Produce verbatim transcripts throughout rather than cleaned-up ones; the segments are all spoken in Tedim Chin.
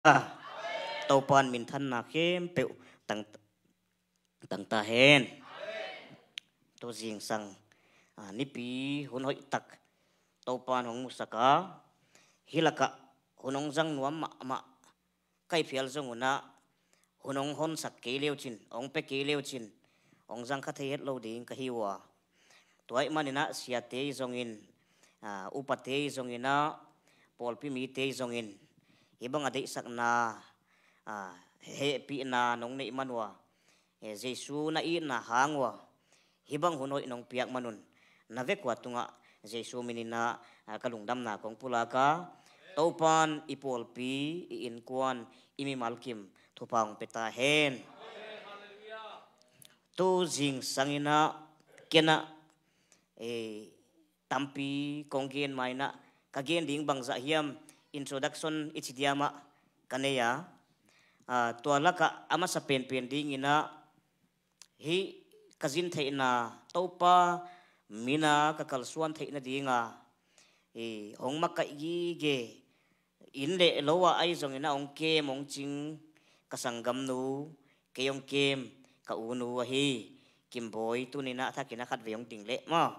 Topa'n minthanna khempeuh tang, tang ta hen. Tu zingsang, a, nipi hun hoih tak Topa'n hong musak a, hih lakah hun hong zang nuam mahmah ka hih phial zong un ah, hun hong honsak kei leucin, hong pia kei leucin, hong zang kha thei het lo ding ka hi uh a. Tua ahih manin ah siate hi zongin, a, upate hi zongin ah, pawlpi mite hi zongin, hih bang a deihsakna, a, hehpihna nong neih man uh a, e, Jesu na itna hang uh a, hih bang hun hoih nong piak man un, na vek uh a tungah Jesu min in ah, a, ka lungdamna kong pulak a, Topa'n i pawlpi, i innkuan, i mimal kim thupha hong pia ta hen. Tu zingsang in ah ken ah, e, tampi kong gen ma in ah, ka gen ding bangzah hiam, introduction i ci diam ah ka nei a. A, tua lakah a masa penpen dingin ah, hih ka zin theihna Topa min a ka kalsuan theih nading a, i, hong makaih gige, inn le lo ah ahi zongin ah hong kem hong cing ka sanggamnu, kei hong kem ka unu ahi Kimbawi, tuni in ah a thakin ah khatvei hong ding leh maw.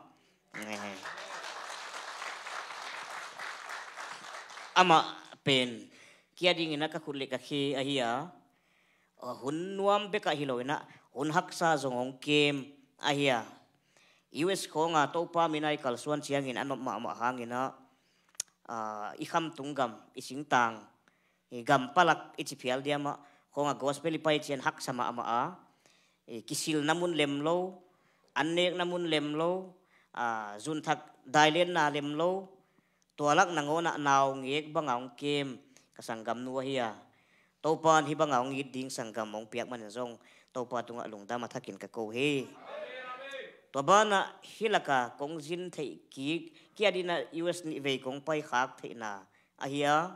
Amah pen kia dingin ah ka khut le ka khe ahi a, a, hun nuam bekah hi lo in ah, hun haksa zong hong kem ahi a. U S khawng a Topa min a i kalsuan ciangin a nop mahmah hangin ah, a, i khamtung gam, i singtang, i gam palak i ci phial diam ah, khawng a gospel i pai ciang haksa mahmah a, i kisilna mun lem lo, an nekna mun lem lo, a, zunthak dailenna lem lo, tua lak nangawn ah naungek bang a hong kem ka sanggamnu ahi a. Topa'n hih bang a hong it ding sanggam hong piak manin zong Topa tungah lungdam a thakin ka ko hi. Tua ban ah hih lak a kong zin theih kik, kia dingin ah U S nih vei kong paikhak theihna ahi a.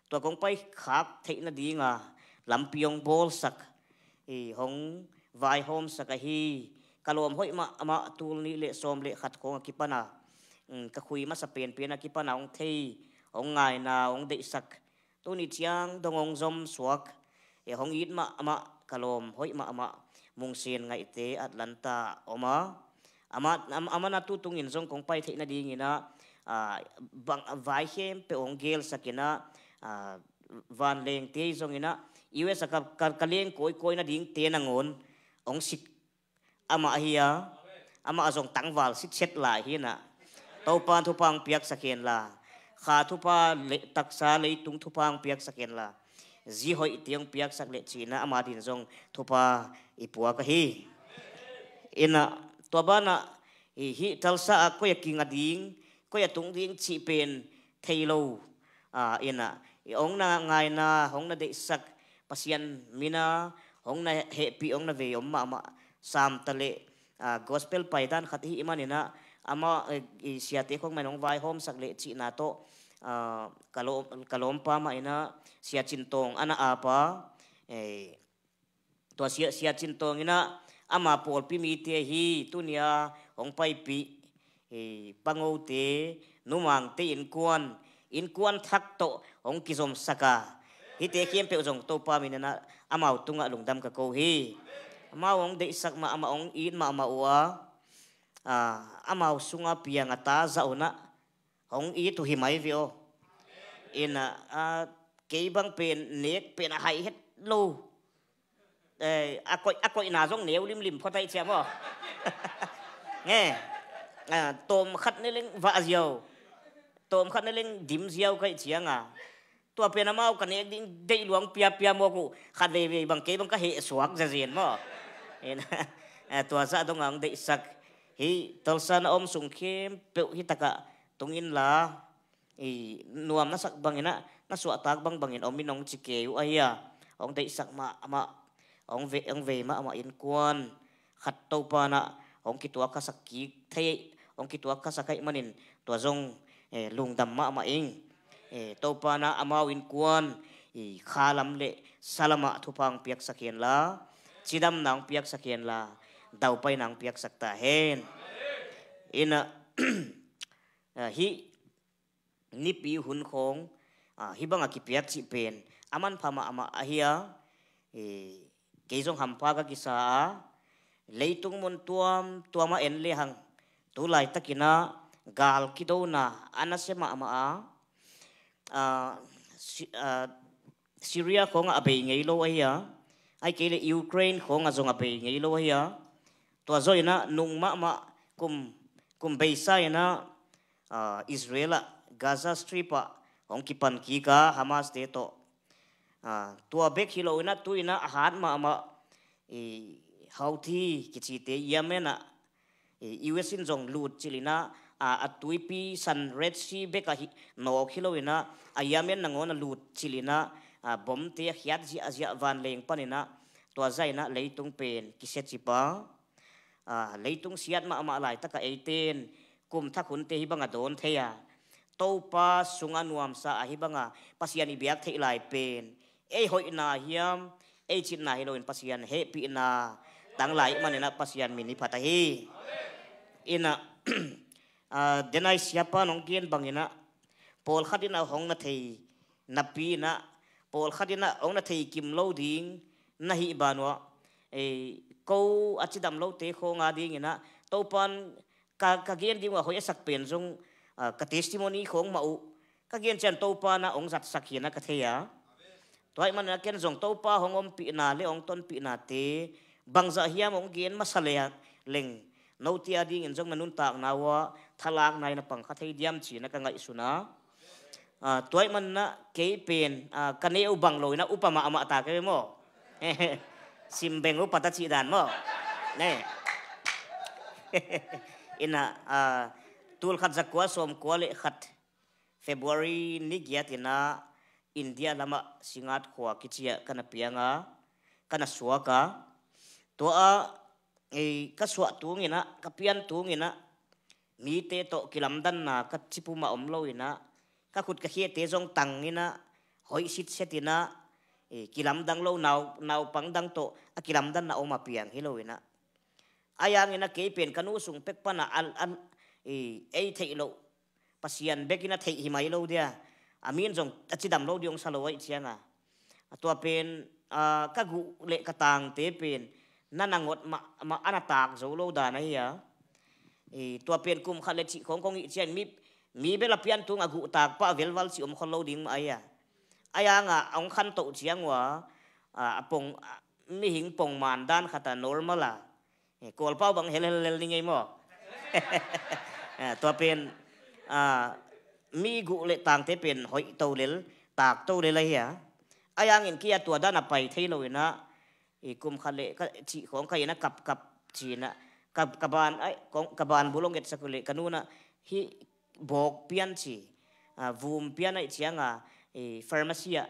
Tua kong paikhak theih nading a lampi hong bawlsak, i, hong vaihawmsak ahi ka lawm hoih mahmah, tul nih le sawm le khat khawng a kipan a, um, ka khui masa penpen a kipan a hong thei, hong ngaina, hong deihsak, tuni ciang dong hong zom suak, e, hong it mahmah ka lawm hoih mahmah Mung Sian Ngaihte, Atlanta om a, amah, am-, amah na tu tungin zong kong pai theih nadingin ah, a, bang, vai khempeuh hong gelsak in ah, a, vanlengte hi zongin ah, U S a ka, ka, ka leng kawikawi nadingte nangawn hong sik amah ahi a, amah zong tangval sitset lai hi in ah, Topa'n thupha hong piaksak hen la, kha thupha le taksa leitung thupha hong piaksak hen la, zi hoihte hong piaksak leh ci-in ah ama dingin zong thupha i puak ahi. In ah, tua ban ah, i, hih Tulsa ah koi a kinga ding, koi a tung ding cih pen thei lo, a, in ah, i, hong na ngaina, hong na deihsak, Pasian min a hong na hehpih, hong na vei om mahmah Sam ta leh, a, gospel paidan khat i hih manin ah, amah, e, i, siate khawng mah in hong vaihawmsak leh cihna tawh, a, ka lawm, ka lawmpa mah in ah, Sia Cin Tawng a na ap a, e, tua Sia, Sia Cin Tawng in ah, ama pawlpi mite hi, tuni a hong paipih, e, Pangote, Numangte innkuan, innkuan thak tawh hong kizomsak a, hihte khempeuh zong Topa min in ah amau tungah lungdam ka ko hi. Amau hong deihsak mahmah, hong it mahmah uh a, a, amau sungah piang a ta zah un ah hong it uh hi mai ve aw. In ah, a, kei bang pen nek pen a hai het lo. E, a koih, a koihna zong neu limlim phot ahih ciang maw. Nge, a, tawm khat ne leng vah ziau, tawm khat ne leng dim ziau ka hih ciang a, tua pen amau ka nek ding deih luang piapia mawk uh, khat veivei bang kei bang ka heh suak zazen maw. In, a, tua zah dong a hong deihsak, hih Tulsa na om sung khempeuh hih takah tung in la, i, nuam na sak bangin ah, na suahtak bangbangin om in hong ci kei uh ahi a, hong deihsak mahmah, hong ve, hong vei mahmah innkuan khat Topa in ah hong kituak khasak kik thei, hong kituak khasak ahih manin tua zong, e, lungdam mahmah ing. E, Topa in ah amau innkuan, i, kha lam le sa lam ah thupha hong piaksak hen la, cidamna hong piaksak hen la, daupaina hong piaksak ta hen. In ah, a, hih nipi hun khawng, a, hih bang a kipiak cih pen a manpha mahmah ahi a, kei zong hampha ka kisa a, leitung mun tuamtuam ah en lehang tu laitakin ah gal kidona a nasia mahmah a, Syria khawngah a bei ngei lo ahi a, ahih kei leh Ukraine khawngah zong a bei ngei lo ahi a, tua zawh in ah nung mahmah kum, kum beisa in ah Israel ah Gaza Strip ah hong kipan kik a Hamas te tawh. Tua bek hi lo in ah tu in ah a hat mahmah Houthi kicite Yemen ah U S in zong lut cilh in ah a tuipi san Red Sea bek ah nawk hi lo in ah a Yemen nangawn a lut cilh in ah bomte a khiat ziahziah vanleng pan in ah tua zah in ah leitung pen kisia cip a, leitung siat mahmah laitak ah eite in kum thak hunte hih bang a dawn thei a, Topa sungah nuamsa a hih bang a Pasian i biak theih lai pen ei hoihna hiam, ei citna hi lo in Pasian hehpihna tang lai ahih man in ah Pasian min hi phat ahi. In ah denai siapa in hong gen bang in ah pawlkhat in ah hong na thei napi in ah pawlkhat in ah hong na thei kim lo ding na hih ban uah ko a cidam lote khawng a ding in ah Topa in ka gen ding uah hoih a sak pen zong ka testimony khawng mah uh ka gen ciang Topa in ah hong zatsak hi in ah ka thei a. Tua ahih man in ah ken zong Topa hong ompihnate le hong tonpihnate bangzah hiam hong gen masa leng note a dingin zong na nuntakna uah thalakna in ah pang kha thei diam ci in ah ka ngaihsun a. Tua ahih man in ah kei pen ka neu bang lo in ah upa mahmah ta kei ve maw? Sim beng upa ta cih dan maw? In ah tul khat za kua sawm kua le khat February ni giat in ah India lamah Singat khua kici ah ka na piang a, ka na suak a. Tua ah ka suah tung in ah ka pian tung in ah mite tawh kilamdanna ka cip uh mah om lo in ah ka khut ka khiate zong tang in ah hoih sitset in ah kilamdang lo naupang dang tawh a kilamdanna om a piang hi lo in ah a yang in ah kei pen ka nu sung pek pan ah ei theih loh Pasian bek in a theih hi mai lo dia. A min zong a cidam lo ding hong sa lo ahih ciang a, tua pen ka guh le ka tangte pen na nangot mah a na tak zo lo dan ahi a. Tua pen kum khat le cih khawng kong hih ciang mi bel a pian tung a guh tak pah velval cih om khol lo ding mah ahi a. A yang a hong khantoh ciang ua a pong mihing pong man dan khat a normal a Kawlpau bang helhel ni ngei maw? Tua pen mi guh le tangte pen hoih to lel, tak to lel ahi a. A yangin kei a tua dan a pai thei lo in a, kum khat le ka cih khawng ka in a kapkap ci in a, ka ban bulong etsak uh le ka nu in a hih bawk pian ci, vum pian ahih ciang a, pharmacy ah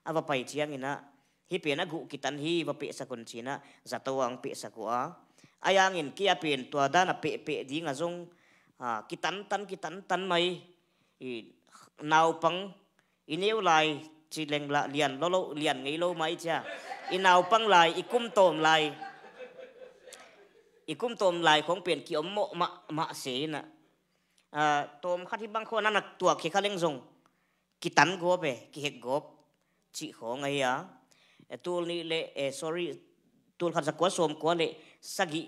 a va pai ciangin a, hih pen a guh kitan hi, va pehsak un ci in a, zato a hong pehsak uh a. A yangin kei a pen tua dan a pehpeh ding a zong kitantan kitantan mai, naupang i neu lai ci leng lah lian lolo lian ngei lo mai cia, i naupang lai, i kum tawm lai, i kum tawm lai khawng pen kiom mawh mahmah se in a, tawm khat hih bang khawng a na tuak khia kha leng zong kitan gawp e, kihek gawp cih khawng ahi a. Tul nih le, sorry, tul khat za kua sawm kua le sagih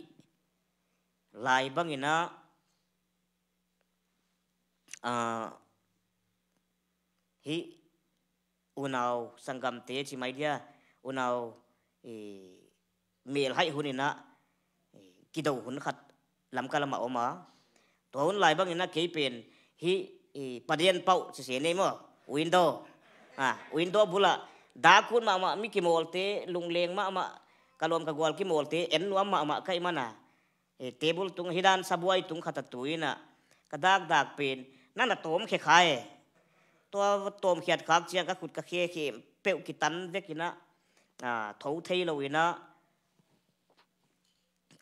lai bangin a, hih unau sanggamte ci mai dia, unau melhaih hun in a, kido hun khat Lamka lamah om a. Tua hun lai bangin a kei pen hih paden pauh ci se nei maw, window, window bulah dak hun mahmah mi kimawlte, lungleng mahmah, ka lawm ka gual kimawlte en nuam mahmah ka hih man a, table tung, hih dan sabuai tung khat a tu in a, ka dakdak pen na na tawm khia kha e. Tua tawm khiat khak ciang ka khut ka khe khempeuh kitan vek in a, tho thei lo in a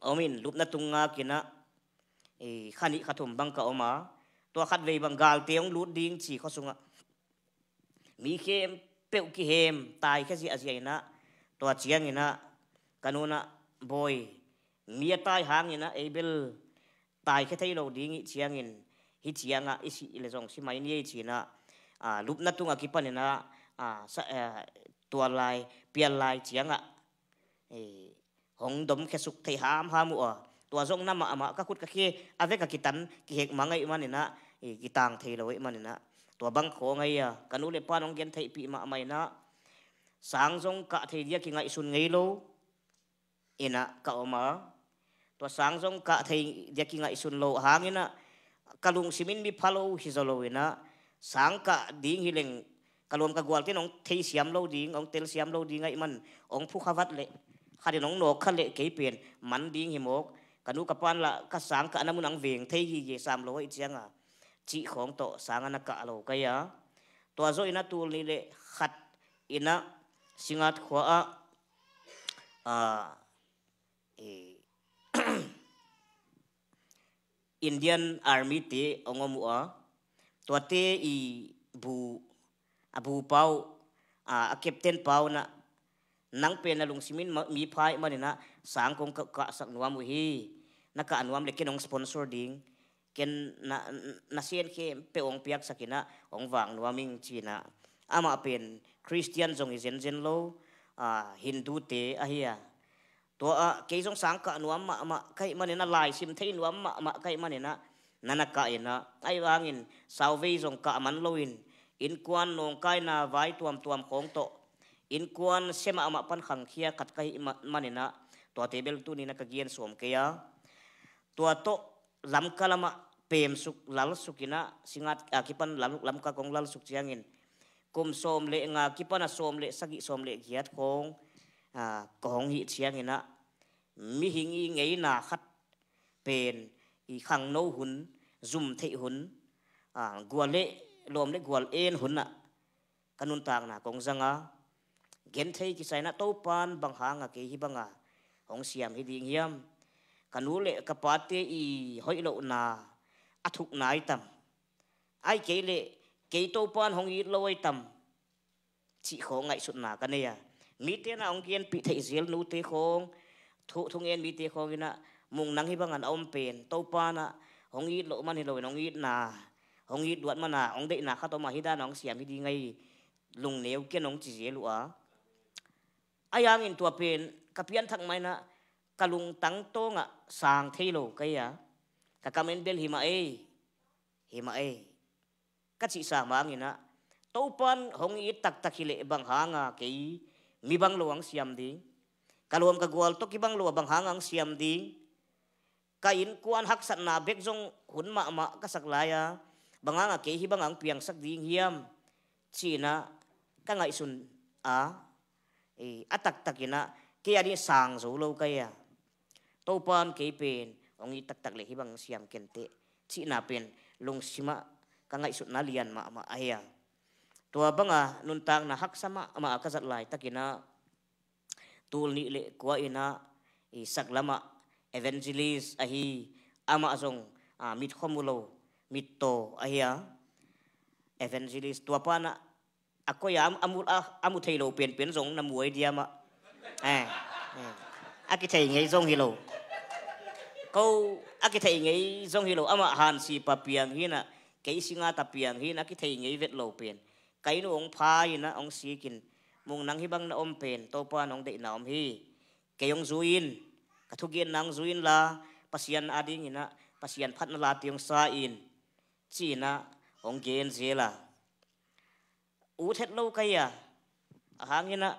om in, lupna tung ngak in a, kha nih kha thum bang ka om a. Tua khatvei bang galte hong lut ding ci khua sungah mi khempeuh kihem, taikhia ziahziah in a, tua ciangin a ka nu in a, bawi, mi a tai hangin a ei bel taikhia thei lo ding i hih ciangin, hih ciangah i sih le zong si mai ni ei ci in a, lupna tungah kipan in a, tua lai, pial lai ciangah, eh, hong domkhiasuk thei hamham uh a, tua zong na mahmah, ka khut ka khe a vek a kitan kihek mang ahih maninah, eh, kitang thei lo ahih maninah, tua bang khawng ahi a, ka nu le pa in hong gentheihpih mahmah inah, sang zong kah thei dia kingaihsun ngei lo inah ka om a, tua sang zong kah thei dia kingaihsun lo ahanginah, ka lungsim in mi pha lo hi zaw lo inah, sang kah ding hi leng, ka lawm ka gualte in hong theisiam lo ding, hong telsiam lo ding ahih man, hong phukha vat leh, khat in hong nawk kha leh kei pen man ding hi mawk, ka nu ka pa in lah ka sang kahna mun ah veng thei gige sam lo ahih cianga, cih khawng tawh sang a na kah lo ka hi a. Tua zawh inah tul nih le khat inah Singat khua ah, ah, eh, Indian Army te hong om uh a, tuate i bu, a bu pau, a, a captain pau inah, nang pen na lungsim in ma-, mi pha ahih maninah sang kong ka-, kahsak nuam uh hi, na kah nuam le ken hong sponsor ding, ken na, na sen khempeuh hong piaksak inah hong vak nuam ing ci inah. Amah pen Khristian zong hi zenzen lo, a, Hindu te ahi a. Tua ah kei zong sang kah nuam mahmah ka hih maninah, laisim thei nuam mahmah ka hih maninah, na na kah inah, ahih hangin sauvei zong kah man loin, innkuan nawngkaina vai tuamtuam khawng tawh, innkuan sia mahmah pan khangkhia khat ka hih ma-, maninah, tuate bel tuni inah ka gen sawm kei a. Tua tawh Lamka lamah pemsuk lalsuk inah, Singat, ah, kipan lal-, Lamka kong lalsuk ciangin, kum sawm le nga kipan a sawm le sagih, sawm le giat khawng, ah, ka hong hih cianginah, mihing i ngeina khat pen i khangno hun, zum theih hun, ah, gual le, lawm le gual en hun ah ka nuntakna kong zang a, genthei kisa inah, Topan bang hanga kei hih banga hong siam hi ding hiam? Ka nu le ka pate i hoih lohna a thukna hi tam? Ahih kei leh kei Topan hong it lo hi tam? Cih khawng ngaihsutna ka nei a. Mite inah hong genpih theih zel nute khawng, thu, thungen mite khawng inah, mung nang hih bangin a om pen Topa inah hong it loh man hi loin, hong itna, hong it luat mana hong deihna khat om a, hih dana hong siam hi ding ahi, lungneu ken hong ci zel uh a. Ahih hangin tua pen ka pianthak mah inah, ka lungtang tawngah sang thei lo ka hi a. Ka kam in bel, hi mah ei, hi mah ei, ka cihsa mah hanginah, Topan hong it taktak hi leh bang hanga kei mi bang lo hong siam ding? Ka lawm ka gual tawh kibang lo a bang hanga hong siam ding? Ka innkuan haksatna bek zong hun mahmah ka sak lai a, bang hanga kei hih banga hong piangsak ding hiam? Ci inah ka ngaihsun a, eh, a taktak inah kei a ding sang zo lo ka hi a. Topan kei pen hong it taktak leh hih bang siam kenteh, cihna pen lungsimah ka ngaihsutna lian mahmah ahi a. Tua banga nuntakna haksa mahmah a ka zat laitakinah, tul nih le kua inah, i saklamah evangelist ahi, amah zong, a, mitkhua mu lo, mittaw ahi a. Evangelist, tua pa inah a koi a, a mu, a, a mu thei lo penpen zong na mu ahi dia mah. Eh, eh. A kithei ngei zong hi lo. Ko a kithei ngei zong hi lo. Amah Hansipa piang hi inah, kei Singata piang hi inah, a kithei ngei vet lo pen. Ka inn uh hong pha inah hong sikin, mung nang hih bang na om pen Topa in hong deihna om hi. Kei hong zui in, ka thugenna hong zui inla, Pasian a dinginah Pasian phatna late hong sa in, ci inah hong gen zel a. Ut het lo ka hi a, ahanginah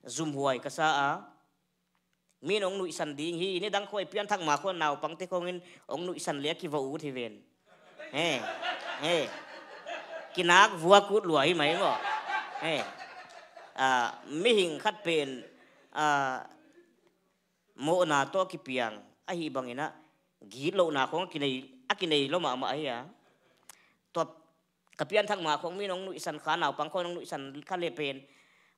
zumhuai ka sa a. Mi in hong nuihsan ding hi, nidang khawng i pianthak ma khawng naupangte khawngin hong nuihsan le a kiva ut hi ven. He, he. Kinak vuak ut lua hi mai maw. He. A, mihing khat pen, a, mawhna tawh a kipiang ahih banginah gitlohna khawng a kinei, a kinei lo mahmah ahi a. Tua ka pianthak ma khawng mi in hong nuihsan kha, naupang khawng in hong nuihsan kha le pen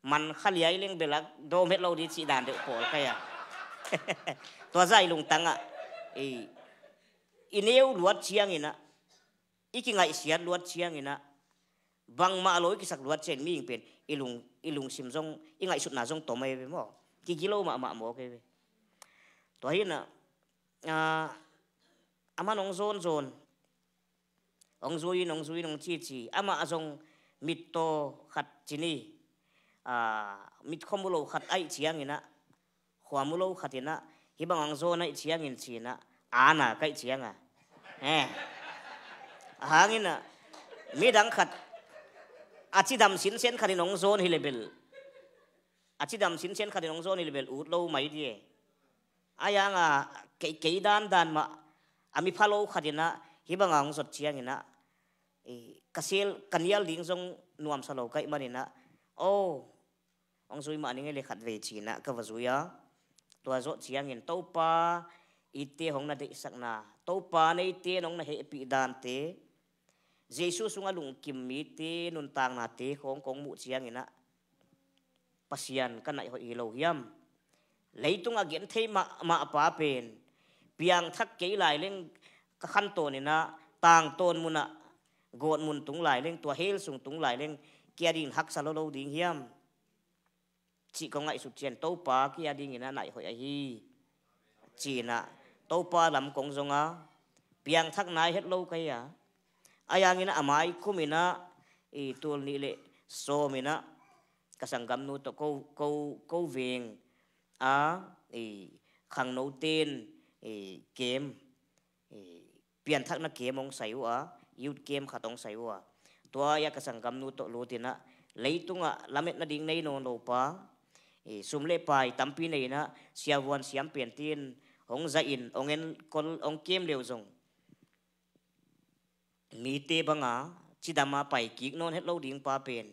man kha liai leng belak dawm het lo ding cih dan deuh pawl ka hi a. Tua zah i lungtangah, i, i neu luat cianginah, i kingaihsiat luat cianginah, bangmah lo i kisak luat ciangin mihing pen i lung, i lungsim zong, i ngaihsutna zong tom ahi ve maw. Kigilo mahmah mawk ahi ve. Tua hinah, a, aman hong zawnzawn, hong zui in, hong zui in, hong cici. Amah zong mittaw khat ci ni. a, mitkhua mu lo khat ahih ciangin ah, khua mu lo khat in ah, hih bang hong zawn ahih ciangin ci-in ah, ana ka hih ciang a, eh, a hang in ah, midang khat a cidam sinsen khat in hong zawn hi leh bel, a cidam sinsen khat in hong zawn hi leh bel ut lo mai ding e. Ahi hang a, kei, kei dandan mah a mi pha lo khat in ah hih bang hong zot ciangin ah, eh, ka sel, ka nial ding zong nuamsa lo ka hih manin ah, oh, hong zui mah ning ei leh khatvei ci-in ah ka va zui a. Tua zawh ciangin Topa itte hong na deihsakna, Topa neite in hong na hehpih dante, Jesu sungah lungkim mite nuntaknate khawng kong muh ciangin ah, Pasian, ka naih hoih hi lo hiam? Leitungah genthei mahmah pa pen piangthak kei lai leng, ka khantawn in ah, tangtawn munah, gawtmun tung lai leng, tua hell sung tung lai leng, kei a dingin haksa lo lo ding hiam? Cih kong ngaihsut ciang Topa kei a dingin ah naih hoih ahi, ci-in ah Topa lam kong zong a, piangthak nai het lo ka hi a. Ahi hangin ah a mai kum in ah, i, tul nih leh sawm in ah ka sanggamnu tawh ko, ko, ko veng a, i, khangnote in, i, camp, i, pianthakna camp hong sai uh a, youth camp khat hong sai uh a. Tua ah ka sanggamnu tawh lut in ah, leitungah lametna ding nei nawn lo pa, i, sum leh pai tampi nei in ah, siavuan siampente in hong zahin, hong enkol, hong kem leh zong, mite banga cidam a pai kik nawn het lo ding pa pen,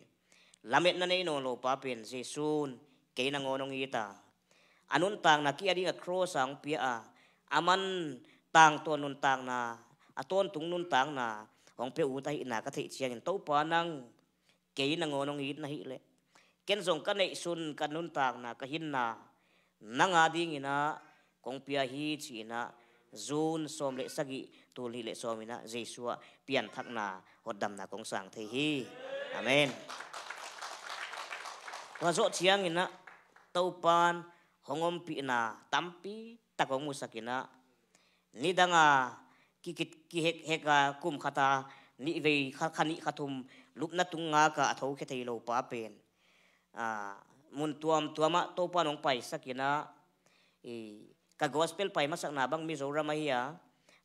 lametna nei nawn lo pa pen, Jesu in kei nangawn hong it a, a nuntakna kei a dingin a cross ah hong pia a, aman tangtawn nuntakna, a tawntung nuntakna hong pia ut ahihna ka theih ciangin, Topa, nang kei nangawn hong it na hih leh, ken zong ka neihsun, ka nuntakna, ka hinna nang a dingin ah kong pia hi, ci-in ah June sawm leh sagih, tul nih leh sawm in ah Jesu ah pianthakna, hotdamna kong sang thei hi. Amen. Tua zawh ciangin ah Topa in hong ompihna tampi tak hong musak in ah, nidang a ki, ki, kihekhek a, kum khat a nih vei, kha, kha nih kha thum lupna tung ngak a, a thokhia thei lo pa pen, a, mun tuamtuam ah Topa in hong paisak in ah, i, ka gospel pai masakna bang Mizoram ahi a,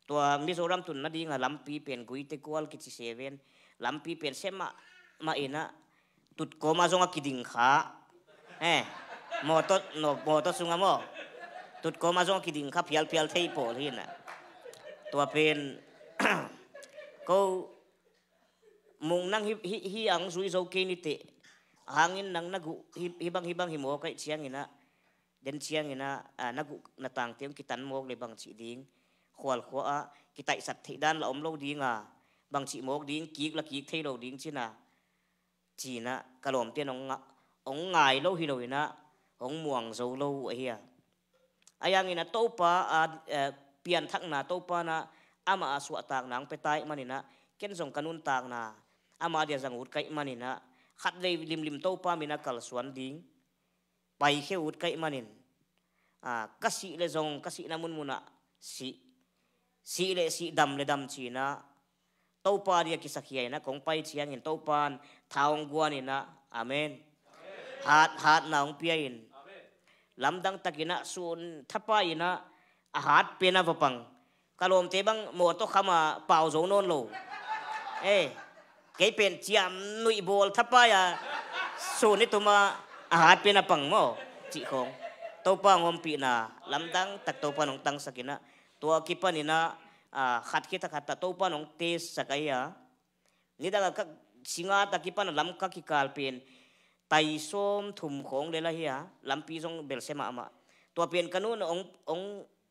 tua Mizoram tunna ding a lampi pen Guite Kual kici seven, lampi pen sem mahmah in ah, tutkawm ah zong a kiding kha. Eh, mawtaw, no, mawtaw sungah maw, tutkawm ah zong a kiding kha, phialphial thei pawl hi in ah. Tua pen, ko, Mung, nang hih, hih, hih ang zui zo kei ni teh. A hang in nang na guh, hih, hih bang, hih bang hi mawk ahih ciangin ah, den ciangin ah, a, na guh na tangte hong kitan mawk leh bangci ding, khualkhua ah kitaihsat theih dan lah om lo ding a, bangci mawk ding, kik lah kik thei lo ding ci-in ah, ci-in ah ka lawmte in hong nga-, hong ngai lo hi lo in ah, hong muang zo lo uh ahi a. Ahi hangin ah Topa a, eh, pianthakna, Topa in ah amah a suahtakna hong pia ta ahih manin ah, ken zong ka nuntakna amah dia zang ut ka hih manin ah, khatvei limlim Topa min ah kalsuan ding, paikhia ut ka hih manin, a, ka sih leh zong ka sihna munmun ah sih, sih leh sih, dam leh dam ci-in ah, Topa dia kisakhia in ah kong pai ciangin Topa in tha hong guan in ah, amen, hat, hatna hong pia in, lamdang takin ah sun thapai in ah, a hat pen a va pang. Ka lawmte bang mawtaw kham a pau zo nawn lo. Eh, kei pen ciam nuih bawl thapai a, sun nih tum a, a hat pen a pang maw, cih khawng. Topa hong ompihna lamdang tak Topa in hong tangsak in ah, tua kipan in ah, a, khat khit a khat ah Topa in hong test sak ahi a. Nidang a ka singat a kipan a lam ka kikal pen tai sawmthum khawng lel ahi a, lampi zong belse mahmah. Tua pen ka nu in hong, hong,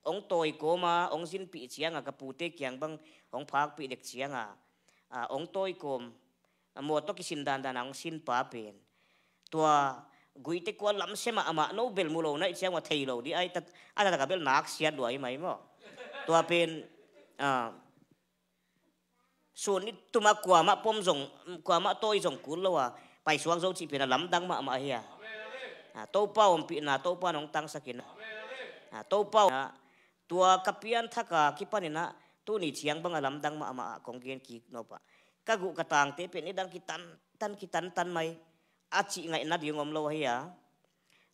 hong tawi kawm a, hong zinpih ciang a, ka pute kiang bang hong phakpih dek ciang a, a, hong tawi kawm, a, mawtaw kisin dandan a hong sin pa pen, tua Guite Kual lamse mahmah, no bel mu lo na hih ciang ua thei lo ding, ai ta, a taktak a bel nak siat lua hi mai maw. Tua pen, a, sun nih tum a kuamah pom zong, kuamah tawi zong kul lo a, paisuak zo cih pen a lamdang mahmah ahi a. A, Topa ompihna, Topa in hong tangsak in a. A, Topa, a, tua ka pianthak a kipan in ah, tuni ciang bang a lamdang mahmah a kong gen kik nop a, ka guh ka tangte pen nidang kitantan, kitantan mai. a cih ngaihna ding om lo ahi a.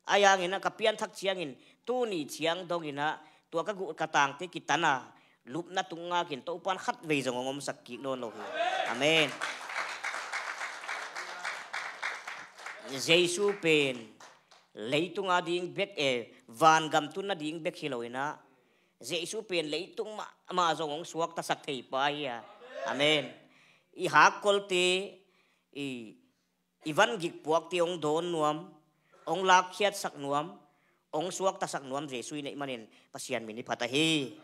Ahi hangin ah ka pianthak ciangin tuni ciang dongin ah tua ka guh ka tangte kitan a lupna tung ngakin Topan khatvei zong hong omsak kik nawn lo hi. Amen. Jesu pen leitunga ding bek e, vangam tunna ding bek hi lo in ah Jesu pen leitung mahmah zong hong suaktasak thei pa hi a. Amen. I hakkolte i i van gik puakte hong dawn nuam, hong lakkhiatsak nuam, hong suaktasak nuam Jesu i neih manin Pasian min i phat ahi.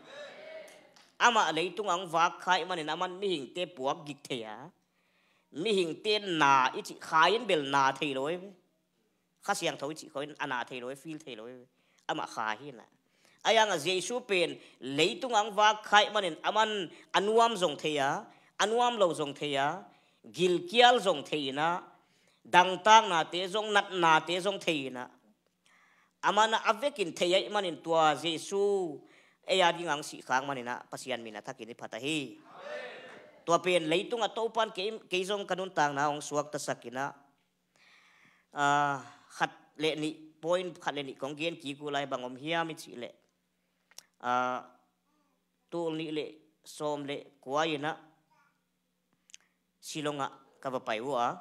Amah leitung a hong vak kha ih manin aman mihingte puak gik thei a, mihingte na i cih kha in bel na thei lo hi. Kha Siangtho i cih khawng in a na thei lo hi, feel thei lo hi. Amah kha hi in ah. Ahi hangah Jesu pen leitung a hong vak kha ih manin aman a nuam zong thei a, a nuam lo zong thei a, gilkial zong thei in ah, dangtaknate zong, natnate zong thei in ah, aman a vekin thei ahih manin tua Jesu ei a ding a hong sih khak manin ah Pasian min a thakin i phat ahi. Tua pen leitung a Topan kei, kei zong ka nuntakna hong suaktasak in ah, ah, khat le nih, point khat le nih kong gen kik uh lai, bang om hiam i cih leh, ah, tul nih le sawm le kua in ah Shillong ah ka va pai uh a,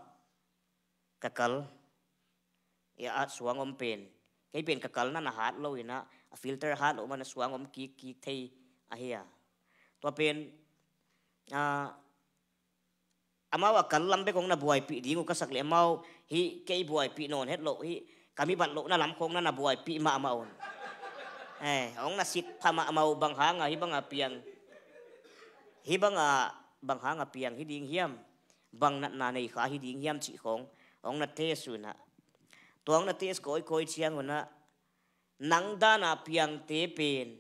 ka kal. Ia, a suang om pen, kei pen ka kalna na hat lo in ah, a filter hat lo man a suang om kik kik thei ahi a. Tua pen, ah, amau a kal lam bek hong na buaipih ding uh ka sak leh, amau hih kei buaipih nawn het loh, hih ka mi bat lohna lam khawng na na buaipih mahmah un. Eh, hong na sik pha mahmah uh, bang hanga hih banga piang, hih banga bang hanga piang hi ding hiam, bang natna nei kha hi ding hiam cih khawng hong na test uh in ah. Tua hong na test kawikawi ciang un ah, nang dana piangte pen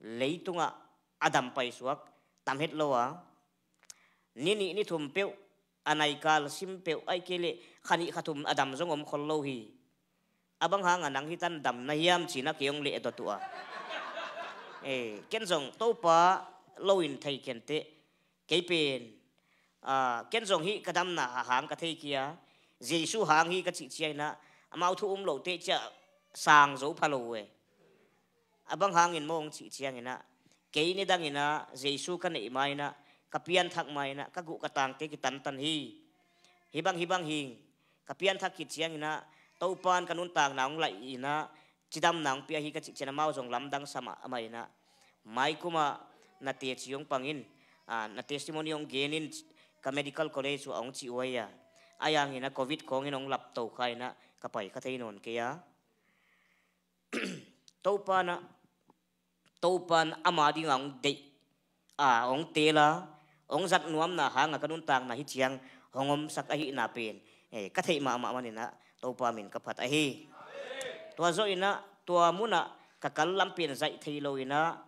leitungah a dam paisuak tam het lo a, ni nih ni thum peuh, a naikal sim peuh, ahih kei leh kha nih kha thum a dam zong om khol lo hi. A bang hanga nang hih tan dam na hiam ci-in ah kei hong lehdot uh a. Eh, ken zong Topa lo in thei ken teh, kei pen, ah, ken zong hih ka damna a hang ka thei kei a, Jesu hang hi ka cih ciangin ah, amau thu um lote ciah sang zo pha lo uh e. A bang hangin maw hong cih ciangin ah, kei nidangin ah Jesu ka neih ma-in ah, ka pianthak ma-in ah, ka guh ka tangte kitantan hi. Hih bang, hih bang hing, ka pianthak khit ciangin ah, Topan ka nuntakna hong laih in ah, cidamna hong pia hi ka cih ciangin amau zong lamdang sa mahmah in ah, maikum ah na teci hong pang in, ah, na testimony hong gen in, ka medical college uh a hong cih uh ahi a. Ahi hangin ah covid khawngin hong lapto kha in ah, ka pai kha thei nawn kei a. Topan ah, Topan ama dingah hong deih a, hong teel a, hong zat nuamna hangah ka nuntakna hih ciang hong omsak ahihna pen, eh, ka theih mahmah manin ah Topa min ka phat ahi. Tua zawhin ah tua munah ka kal lam pen zaih thei lo in ah,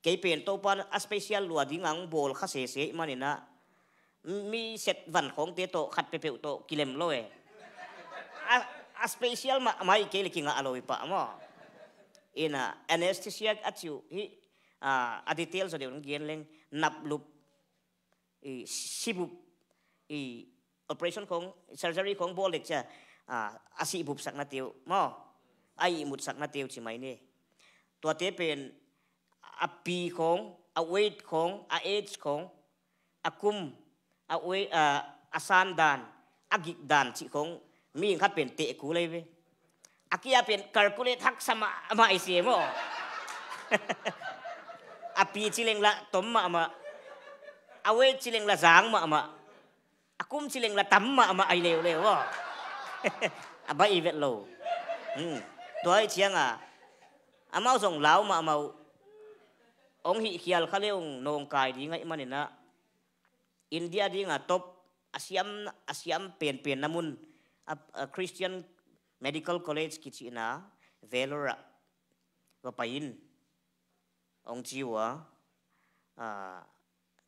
kei pen Topan a special lua dingah hong bawl kha sese ahih manin ah, mi set van khawngte tawh khat peuhpeuh tawh kilem lo e. A, a special mahmah ahih kei leh kingah lo hi pah maw. In ah, anesthesia a cih uh hih, ah, a detail zaw deuh hong gen leng, naplup, i sibup, i operation khawng, surgery khawng bawl dek ciang, ah, a sihbupsaknate uh maw, a ihmutsaknate uh ci mai ni. Tuate pen a pi khawng, a weight khawng, a age khawng, a kum, a weight, a, a san dan, a gik dan cih khawng mihing khat pen teh kul ahi ve. A kia pen calculate haksa mahmah i si e maw. A pi ci leng lah tom mahmah, a weight ci leng lah zang mahmah, a kum ci leng lah tam mahmah ahi leuleu aw. A baih i vet lo. Hmm. Tua ahih ciangah amau zong lau mahmah uh. Hong hih khial kha le hong nawngkai ding ahih manin ah, India dingah top, a siam, a siam penpenna mun, a, a Christian Medical College kicihna, Vellore ah va pai in, hong ci uh a, ah,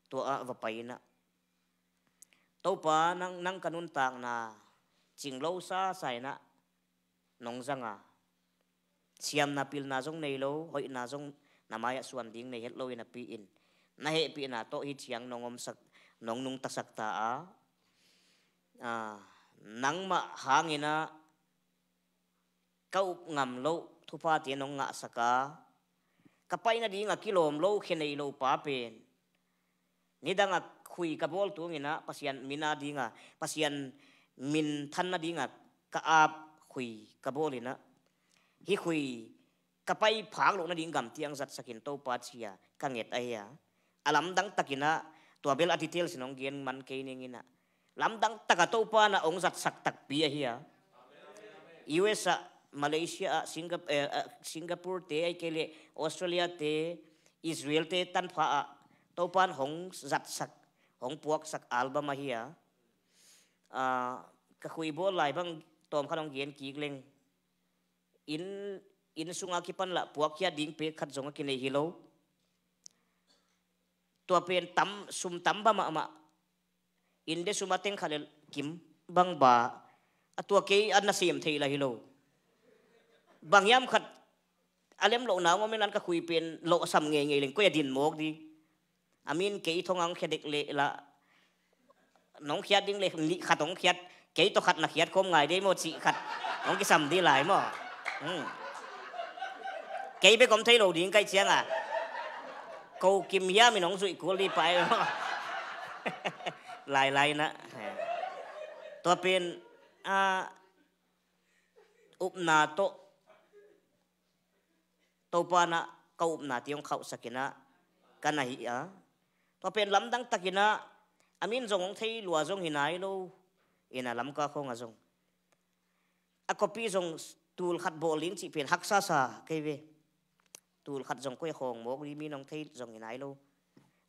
tua ah va pai in ah, Topa, nang, nang ka nuntakna cing lo sasa in ah nong zang a, siamna pilna zong nei lo, hoihna zong na mai-ah suan ding nei het lo in, a pi in na hehpihna tawh hih ciang nong omsak, nong nungtasak ta a, ah, Nangmah hangin ah ka up ngam loh thuphate nong ngahsak a, ka pai nading a kilawm lo, khe nei lo pa pen, nidang a khui ka bawl tungin ah Pasian min a ding a, Pasian minthan nading a ka ap khui ka bawl in ah, hih khui ka pai phak loh nading gamtiang zatsak in Topa, ci a ka nget ahi a. A lamdang takin ah, tua bel a details in hong gen man kei ning in ah, lamdang tak a Topa in ah hong zatsak takpi ahi a. U S ah, Malaysia ah, Singap-, eh, ah, Singapore te, ahih kei leh Australia te, Israel te tanpha ah Topa in hong zatsak, hong puaksak album ahi a. Ah, ka khui bawl lai bang tawmkhat hong gen kik leng, inn, inn sung a kipan lah puakkhiat ding pek khat zong a kinei hi lo. Tua pen tam, sum tam ba mahmah. Inn de sum a teng khat le kim bang ba, a tua kei a nasem thei lah hi lo. Bang hiam khat a lem lohna hong om in ah, ka khui pen lawhsam ngeingei leng koi a din mawk ding. A min kei thong ang khia dek leh lah, nong khiat ding leh nih khat hong khiat, kei tawh khat na khiat khawm ngai dei maw, cih khat hong kisam dih lai maw. Hmm. Kei bek om thei lo ding ka hih ciang a, ko kim hiam in hong zuih kul dih pai maw. Lailai in ah. Tua pen, ah, upna tawh Topa in ah ka upna te hong khauhsak in ah ka na hi a. Tua pen lamdang takin ah, a min zong hong thei lua zong hi nai lo. In ah Lamka khawng ah zong, a copy zong tul khat bawl ding cih pen haksa sa kei ve. Tul khat zong koi a khawng mawk ding, min hong thei zong hi nai lo.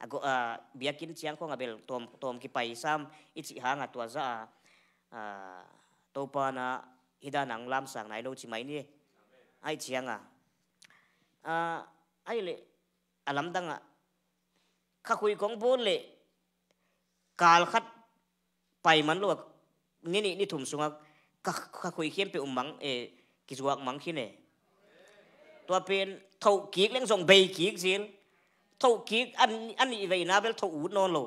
A go, a, biakinn ciang khawng a bel tawm, tawm kipai sam i cih hang a, tua zah a, a, Topa in ah hih dan a hong lamsang nai lo ci mai ni. Ahih ciang a, a, ahih leh a lamdang ah ka khui kong bawl leh kal khat pai man lo a, ni nih ni thum sung a ka, ka khui khempeuh mang, eh, kizuak mang khin e. Tua pen thoh kik leng zong bei kik zil. Thoh kik a, a nih veina bel thoh ut nawn lo.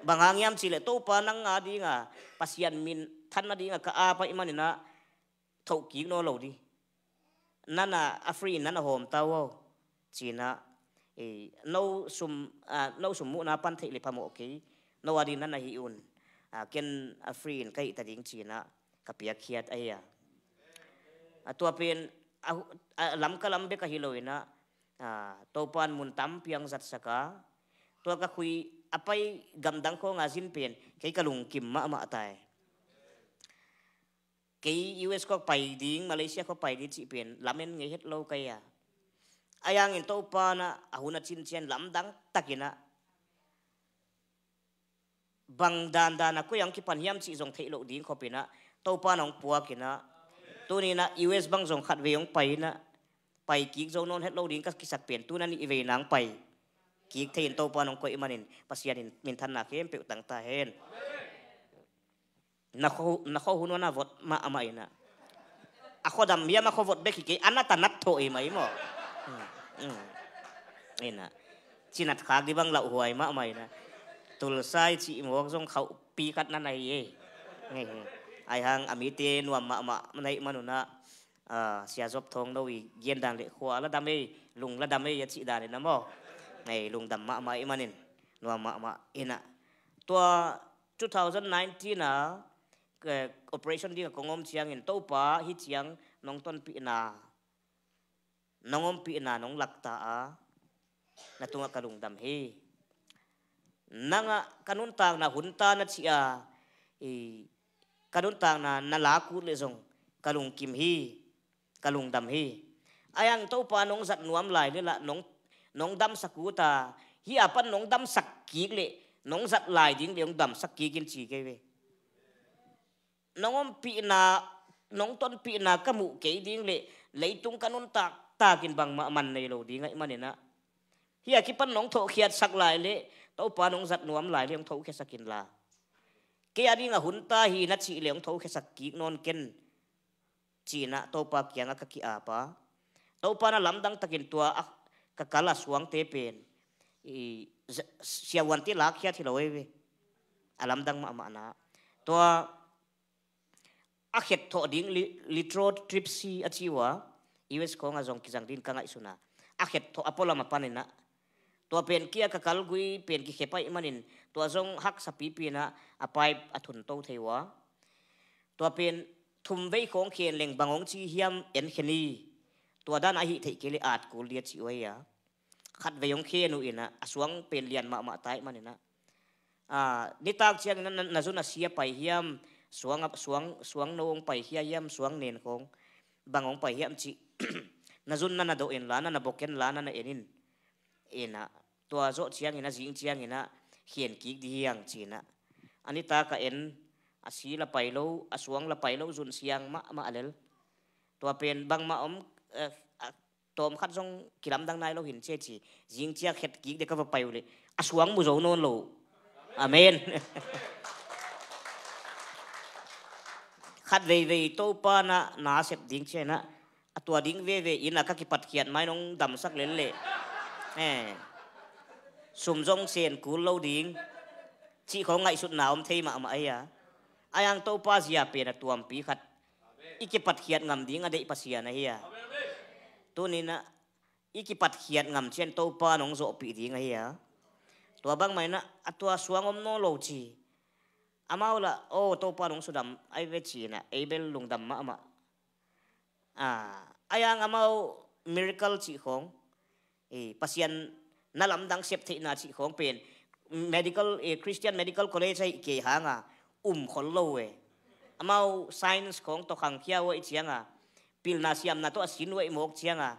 Bang hang hiam cih leh Topa nang a ding a, Pasian minthan nading a ka ap ahih manin ah thoh kik nawn lo ding. Nang a, a free in nang a hawm ta uh aw, ci in ah, eh, no sum, ah, no sum muhna pan theih leh phamawh kei, no a ding nang na hih un, ah, ken a free in ka hih ta ding, ci in ah ka piakkhiat ahi a. A tua pen a, a lam ka lam bek ahi lo in ah, ah, Topa in mun tampi hong zatsak a, tua ka khui a pai gamdang khawng a zin pen kei ka lungkim mahmah ta hi. Kei U S khawng pai ding, Malaysia khawng pai ding cih pen lamen ngei het lo ka hi a. Ahi hangin Topa in ah a hun a cin ciang lamdang takin ah, bang dandan a koi ah hong kipan hiam cih zong theih loh ding khop in ah Topa in hong puak in ah, tuni in ah U S bang zong khatvei hong pai in ah, pai kik zo nawn het lo ding ka kisak pen tu in ah nih veina hong pai kik thei in Topa in hong koih manin Pasian in minthanna khempeuh tang ta hen. Na khua, na khua hun a na vot mahmah in ah, a khua dam hiam a khua vot bek hi kei, a nat a nat thawh hi mah hi maw. Hmm, hmm. In ah, cinat khak ding bang lauhuai mahmah in ah, Tulsa i cih mawk zong khauhpi khat na na hi e. Ahi hang a mite nuam mahmah na hih man un ah, ah, Sia Zop Thawng no i gen dan leh khua la dam ei, lung la dam ei a cih dan in ah maw. Ei, lungdam mahmah ahih manin nuam mahmah in ah. Tua two thousand nineteen a, eh, operation ding a kong om ciangin Topa hih ciang nong tonpihna, nong ompihna nong lak ta a, na tungah ka lungdam hi. Nang ah ka nuntakna hun ta na cih a, i, ka nuntakna na lak ut leh zong ka lungkim hi, ka lungdam hi. Ahi hang Topa nong zat nuam lai leh lah nong, nong damsak ut a, hih a pan nong damsak kik leh, nong zat lai ding leh hong damsak kik in ci kei ve. Nong ompihna, nong tonpihna ka muh kei ding leh leitung ka nuntak takin bangmah man nei lo ding ahih manin ah, hih a kipan nong thawhkhiatsak lai leh, Topa nong zat nuam lai leh hong thokhiasak inla, kei a ding a hun ta hi na cih leh hong thokhiasak kik nawn ken, ci in ah Topa kiangah ka ki-ap a. Topa in ah lamdang takin tua a ka kal a suangte pen, i, za-, siavuante lakkhiat hi lo ei ve. A lamdang mahmahna. Tua a khet thawh ding li-, lithotripsy a ci uh a, U S khawng ah zong kizang ding ka ngaihsun a, a khet thawh a pualam a panin ah, tua pen kia ka kalgui pen kikhep ahih manin tua zong haksa pipi in ah a pipe a thun to thei uh a, tua pen thum vei khawng khen leng bang hong ci hiam en khe ni. Tua dan a hih theih kei leh at kul ding a ci uh hi a. Khat vei hong khen uh in ah a suang pen lian mahmah ta ahih manin ah, ah, nitak ciangin ah na, na zun a si a pai hiam, suang a, suang, suang no hong pai khia hiam, suang nen khawng bang hong pai hiam cih na zun na na dawh inla, na na bok inla, na na en in. In ah tua zawh ciangin ah, zing ciangin ah khen kik ding hi hang ci-in ah, a nitak a en, a si la pai lo, a suang la pai lo, zun siang mahmah lel. Tua pen bangmah om, eh, a, tawm khat zong kilamdang nai lo hi in ci a ci. Zing ciang khet kik ding ka va pai uh leh a suang mu zo nawn lo. Amen. Khat veivei Topa na, na sep ding ci-in ah, a tua ding veve in ah ka kipatkhiat mai nong damsak lel leh, eh, sum zong sen kul lo ding cih khawng ngaihsutna om thei mahmah hi a. Ahi hang Topa zia pen a tuampi khat i kipatkhiat ngam ding a deih Pasian ahi a. Tuni-in ah i kipatkhiat ngam ciang Topa in hong zawhpih ding ahi a. Tua bangmah in ah a tua suang om nawn lo ci. Amau lah, oh, Topa in hong sudam ahi ve ci-in ah ei bel lungdam mahmah. Ah, ahi hang amau miracle cih khawng, eh, Pasian na lamdang sep theihna cih khawng pen medical, eh, Christian Medical College ahih kei hang a um khol lo e. Amau science khawng tawh khangkhia uh ahih ciang a, pilna siamna tawh a sin uh ahih mawk ciang a,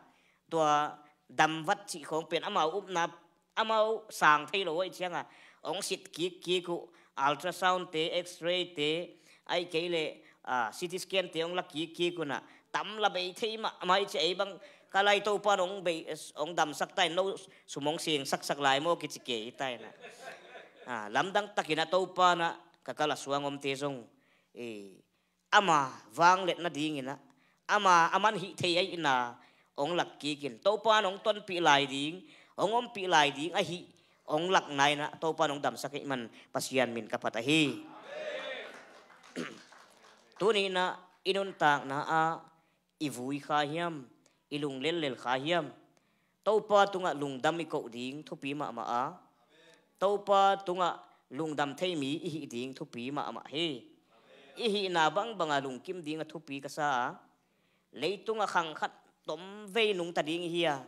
tua damvat cih khawng pen amau upna, amau sang thei lo uh ahih ciang a, hong sit kikkik uh, ultrasound te, X-ray te, ahih kei leh, ah, C T scan te hong la kikkik un ah, tam la bei thei mahmah hi ci. Ei bang ka lai Topa in hong bei, hong damsak ta in, no sum hong seng saksak lai maw kici kei ta in ah. Ah, lamdang takin ah Topa in ah ka kal a suang omte zong, eh, ama vangliat nadingin ah, ama a man hih thei ahihna hong lak kik in, Topa in hong tonpih lai ding, hong ompih lai ding ahi hong lakna in ah Topa in hong damsak ahih man Pasian min ka phat ahi. Tuni-in ah i nuntakna ah i vui kha hiam, i lunglellel kha hiam, Topa tungah lungdam i koh ding thupi mahmah a, Topa tungah lungdam thei mi i hih ding thupi mahmah hi. I hihna bangbang a lungkim ding a thupi ka sa a, leitung a khang khat tom vei nungta ding i hi a,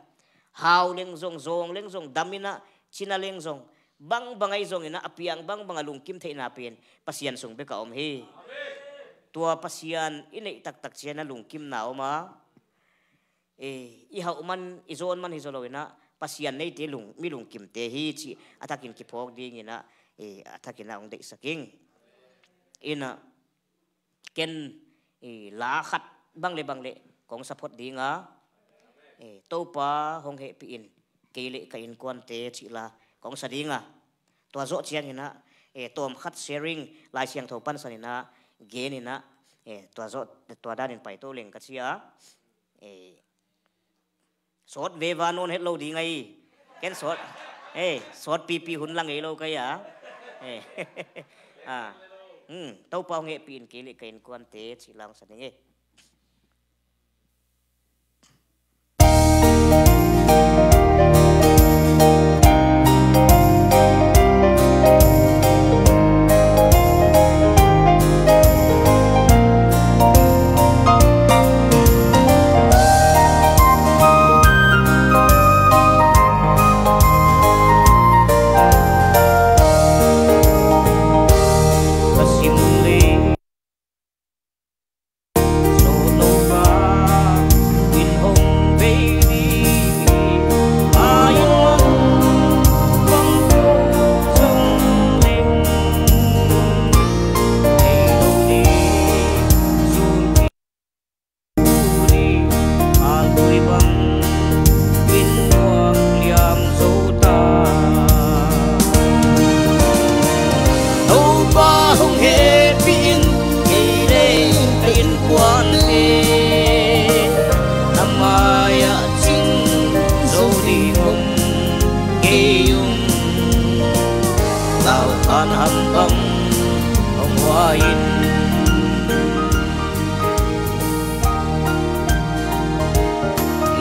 hau leng zong, zawng leng zong, dam in ah cina leng zong, bangbang ahi zongin ah a piang bangbang a lungkim theihna pen Pasian sung bek a om hi. Tua Pasian i neih taktak ciang ah lungkimna om a, eh, i hauh man, i zawn man hi zaw lo in ah, Pasian neite lung, mi lungkimte hi cih a thakin kiphawk dingin ah, eh, a thakin ah hong deihsak ing. In ah, ken, eh, la khat bang le bang le kong sa phot ding a, eh, Topa hong hehpih in, kei le ka innkuante cih la kong sa ding a. Tua zawh ciangin ah, eh, tawm khat sharing, Lai Siangtho pansan in ah, gen in ah, eh, tua zawh, tua danin paito leng ka ci a. Eh, sawt veva nawn het lo ding ahi. Ken sawt, eh, sawt pipi hun la ngei lo ka hi a. Eh, ah, hmm, Topa hong hehpih in kei le ka innkuante cih la hong sa ning e.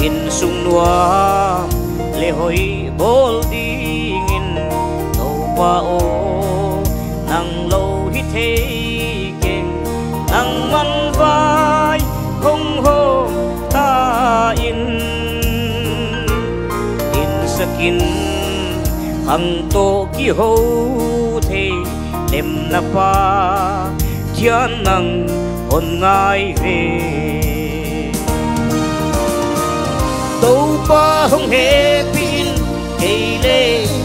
Inn sung nuam le hoih bawl dingin Topa aw, nang lo hi thei keng, nangman vai hong hawm ta in. Innsakin khang tawh kiho thei lemna pa thian nang hon ngai ve. Topa hong hehpih in, kei le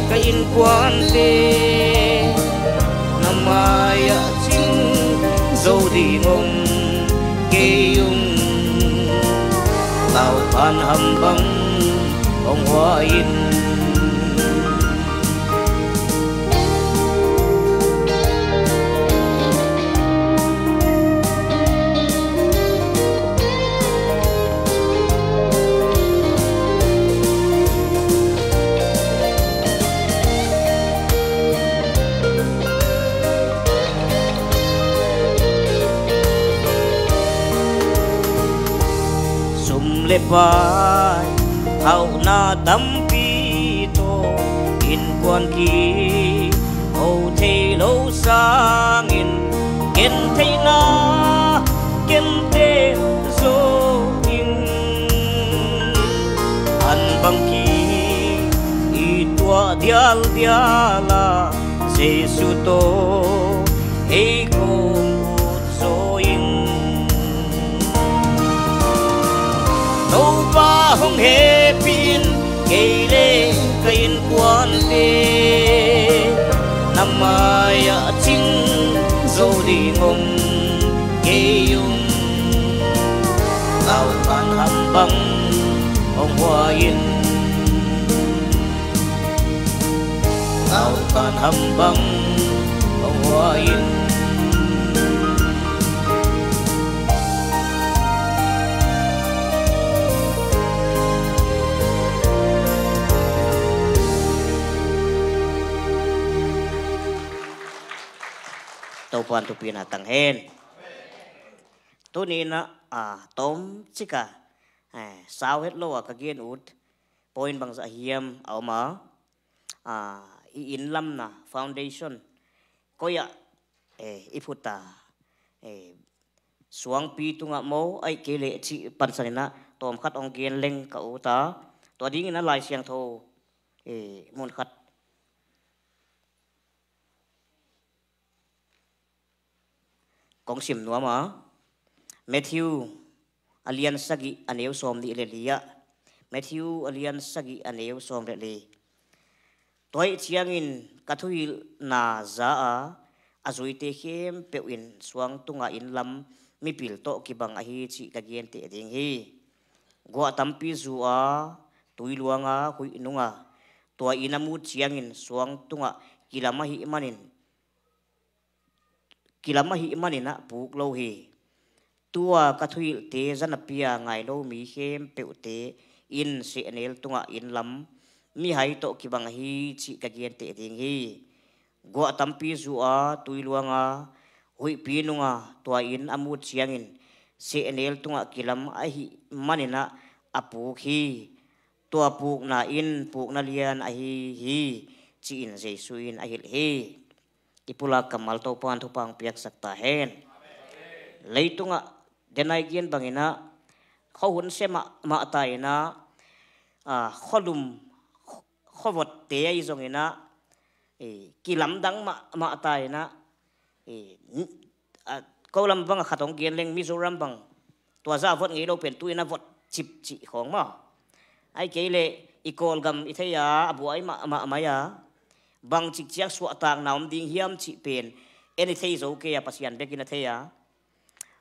ka innkuante na mai-ah cing zo ding om kei ung. Laukhan ham bang hong hua in. Sum le pai hauhna tampi tawh innkuan kiho thei lo sangin, gentheihna genteh zo in. An bang ki i tuah dialdial a, Jesu tawh ei kong ut zaw in. Topa hong hehpih in, kei le ka innkuante na mai-ah cing zo ding om kei ung. Laukhan ham bang hong hua in. Laukhan ham bang hong hua in. Topa'n thupina tang hen. Tuni-in ah, a, tom cik a, eh, sau het lo a ka gen ut point bangzah hiam a om a, a, i inn lamna foundation koi ah, eh, i phut a, eh, suangpi tungah maw, ahih kei leh cih pansan in ah tawmkhat hong gen leng ka ut a, tua dingin ah Lai Siangtho, eh, mun khat kong sim nuam a, Matthew a lian sagih a neu sawm nih le li ah. Matthew a lian sagih a neu sawm le li. Tua ahih ciangin ka thuhilhna za a, a zuite khempeuh in suang tungah inn lam mipil tawh kibang ahi cih ka genteh ding hi. Guah tampi zu a, tui luang a, huih nung a, tua inn a mut ciangin suang tungah kilam ahih manin, kilam ahih manin ah puk lo hi. Tua ka thuhilhte zanapi a ngai lo mi khempeuhte in sehnel tungah inn lam mihai tawh kibang ahi cih ka genteh ding hi. Guah tampi zu a, tui luang a, huihpi nung a, tua inn a mut ciangin sehnel tungah kilam ahih manin ah a puk hi. Tua pukna in pukna lian ahi hi, ci-in Jesu in a hilh hi. I pulak kammal Topa'n thupha hong piaksak ta hen. Leitungah denai gen bangin ah khuahun sia mahmah ta in ah, a, khualum, khuavotte ahi zongin ah, eh, kilamdang mahmah ta in ah, eh, n-, a, ko lam bang a khat hong gen leng, Mizoram bang tua zah a vot ngei lo pen tu-in a vot cipcip khawng maw. Ahih kei leh i Kawlgam i thei a, a buai mahmah mai a, bang cikciak suahtakna om ding hiam cih pen en i thei zo kei a, Pasian bekin a thei a.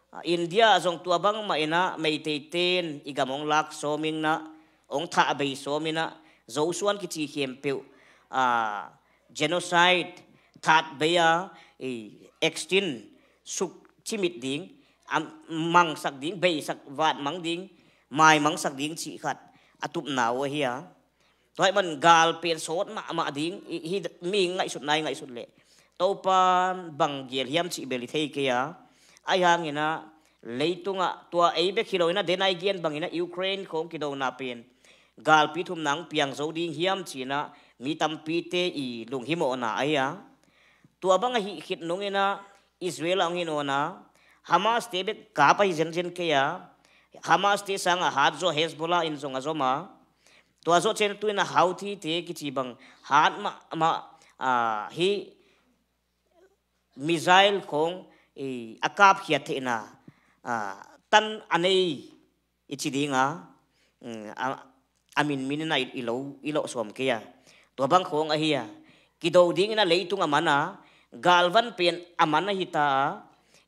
A, India ah zong tua bangmah in ah Meiteite'n i gam hong lak sawm in ah, hong thah bei sawm in ah, Zosuan kici khempeuh, a, genocide, that bei a, i, extinct, suk cimit ding, a, mangsak ding, beisak, vatmang ding, maimangsak ding cih khat a tupna uh ahi a. Tua ahih man gal pen sawt mahmah ding, i, hi mi ngaihsutna i ngaihsut leh Topa'n bang gel hiam cih bel i thei kei a. Ahih hangin ah, Leitungah tua ei bek hi lo inah, denai gen bangin ah Ukraine khawng kidona pen galpi thumna hong piang zo ding hiam ci-inah mi tampite i lunghimawhna ahi a. Tua bang ahi khit nung inah Israel ah hong hi nawn a, Hamas te bek kap ahi zenzen kei a, Hamas te sangah hat zaw Hezbollah in zong a zom a, tua zawh ciang tu inah Houthi te kici bang hat mahmah, ah, hih missile khawng, eh, a kapkhiat theihna, ah, tan a nei i ci ding a, mm, a, a min min inah i, i lo, i lawh sawm kei a. Tua bang khawng ahi a, kido ding inah leitung a man a, galvan pen a man ahi ta a,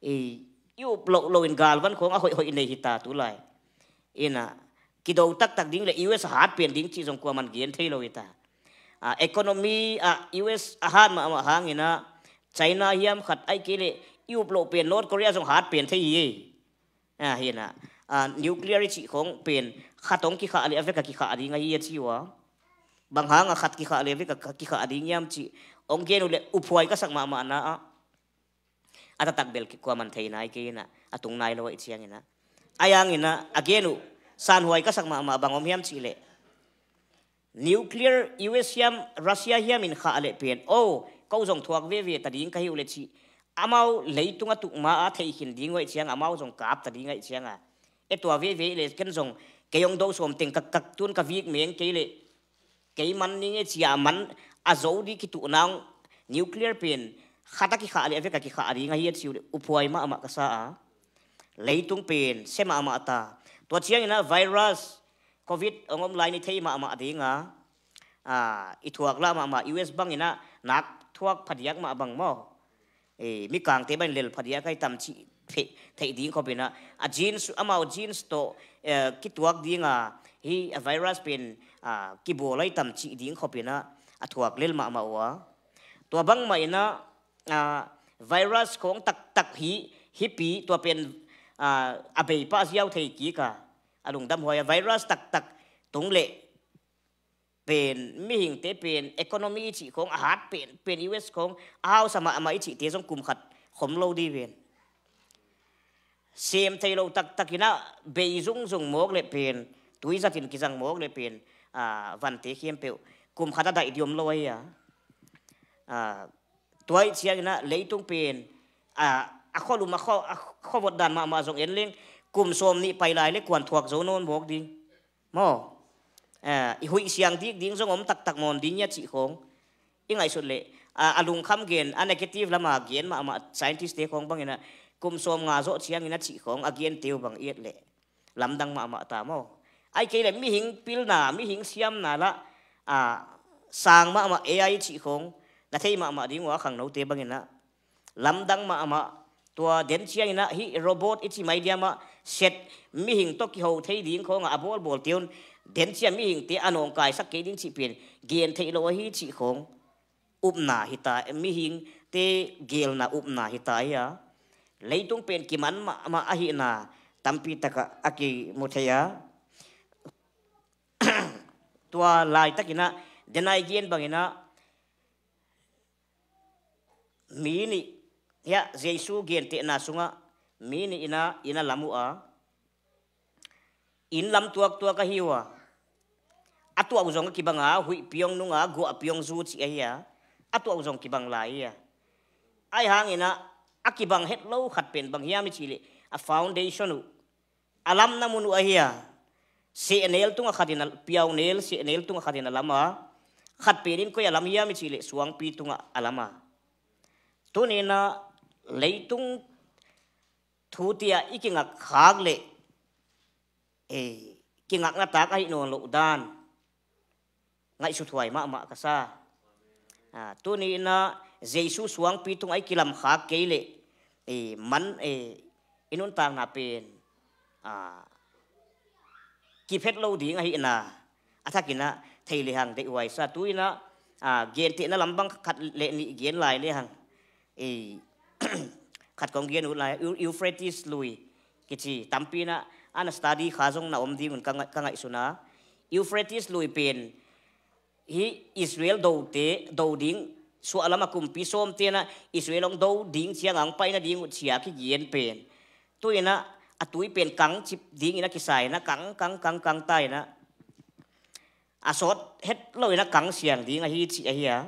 eh, i up loh loin galvan khawng a hoih hoih nei hi ta tu lai. Inah, kido taktak ding le U S a hat pen ding cih zong kuaman gen thei lo hi ta. Ah, economy ah U S a hat mahmah hang inah, China hiam khat ahih kei leh i up loh pen North Korea zong hat pen thei hi ei. Ah, hi inah, ah, nuclear i cih khawng pen khat hong kikhah leh a vek a kikhah ding ahi a ci uh a. Bang hang a khat kikhah leh a vek a kikhah ding hiam cih hong gen uh leh uphuai ka sak mahmahna ah, a taktak bel kuaman thei nai kei inah, a tung nai lo ahih ciang inah. Ahi hang inah a gen uh sanhuai ka sak mahmah, bang om hiam cih leh, nuclear U S hiam Russia hiam in khah leh pen, o, ko zong thuak veve ta ding ka hi uh leh cih, amau leitung a tuk ma a theih khin ding uh ahih ciang amau zong kap ta ding ahih ciang a, e, tua veve leh ken zong kei hong do sawm teng ka, ka tun ka vik meng kei leh kei man ning e ci a, man a zo ding kituhna hong, nuclear pen khat a kikhah leh a vek a kikhah ding ahi a ci uh leh uphuai mahmah ka sa a. Leitung pen sia mahmah ta. Tua ciang inah virus covid hong om lai ni thei mahmah ding a, ah, i thuak lah mahmah, U S bang inah nak thuak phadiak mah bang maw, eh, mikangte bang in lel phadiak ahi tam cih theih, theih ding khop inah, a genes, amau genes tawh, eh, kituak ding a, hih a virus pen, ah, kibawl ahi tam cih ding khop inah a thuak lel mahmah uh a. Tua bang mah inah, ah, virus khawng taktak hi, hih pi tua pen, ah, a bei pah ziau thei kik a, a lungdam huai a, virus taktak tung leh pen mihingte pen economy i cih khawng a hat pen, pen U S khawng a hausa mahmah i cihte zong kum khat khom lo ding pen. Sem thei lo taktak inah bei zungzung mawk leh pen, tui zatin kizang mawk leh pen, ah, vante khempeuh kum khat a daih ding om lo ahi a. Ah, tua ahih ciang inah leitung pen, ah, a khualum a khua, a khuavot dan mahmah zong en leng, kum sawm nih pai lai leh kuan thuak zo nawn mawk ding. Maw? Eh, i huih siang dik ding zong om taktak mawn ding hi a cih khawng i ngaihsut leh, a, a lungkham gen, a negative lama gen mahmah scientist te khawng bang inah, kum sawm nga zawh ciang inah cih khawng a gente uh bang i et leh lamdang mahmah ta maw? Ahih kei leh mihing pilna, mihing siamna lah, a, sang mahmah A I cih khawng na thei mahmah ding uh a, khangnote bang inah lamdang mahmah. Tua den ciang inah hih robot i ci mai diam ah, set, mihing tawh kiho thei ding khawngah a bawlbawlte un, den ciang mihingte a nawngkaisak kei ding cih pen gen theih lo ahi cih khawng upna hi ta, mihingte gelna upna hi ta hi a. Leitung pen kiman mahmah ahihna tampi takah a kimu thei a. Tua laitak inah, denai gen bang inah, mi nih, hiah Jesu gentehna sungah mi nih inah inn a lam uh a, inn lam tuaktuak ahi uh a, a tuah uh zong a kibang a, huihpi hong nung a, guahpi hong zu cih ahi a, a tuah uh zong kibang lai hi a. Ahi hang inah a kibang het lo khat pen bang hiam i cih leh, a foundation uh, a lamna mun uh ahi a, sehnel tungah khat in a, piaunel sehnel tungah khat in a lam a, khat pen in koi a lam hiam i cih leh suangpi tungah a lam a. Tuni inah leitung thute ah i kingak khak leh, eh, kingakna tak ahi nawn loh dan ngaihsut huai mahmah ka sa. Ah, tuni inah Jesu suangpi tungah i kilamkhak kei leh, eh, man, eh, i nuntakna pen, ah, kiphet lo ding ahihna a thak inah thei lehang deihhuai sa. Tu inah, ah, gentehna lam bang khat le nih gen lai lehang, eh, khat kong gen uh lai, Eu-, Euphrates lui kici tampi inah ana study kha zong na om ding un ka ngai-, ka ngaihsun a. Euphrates lui pen hih Israel dote, do ding, suahlam a kumpi sawmte inah Israel hong do ding ciangah hong paina ding uh ci-a kigen pen. Tu inah a tui pen kang cip dingin a kisa in ah, kang, kang, kang, kang ta in ah, a sawt het lo in ah kang siang ding ahi cih ahi a.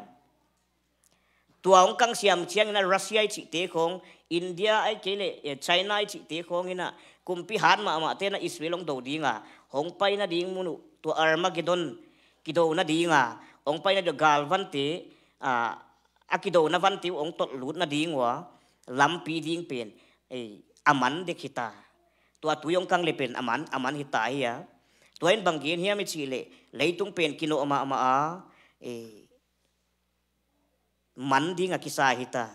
Tua hong kang siam ciangin ah Russia i cihte khawng, India ahih kei leh, eh, China i cihte khawng in ah, kumpi hat mahmahte in ah Israel hong do ding a, hong pai nading mun uh, tua Armageddon kido nading a, hong pai nading galvante, ah, a kidona vante uh hong tolh lut nading uh a, lampi ding pen, eh, a man dek hi ta. Tua tui hong kang le pen a man, a man hi ta hi a. Tua in bang gen hiam i cih leh, leitung pen kinawh mahmah a, eh, man ding a kisa hi ta.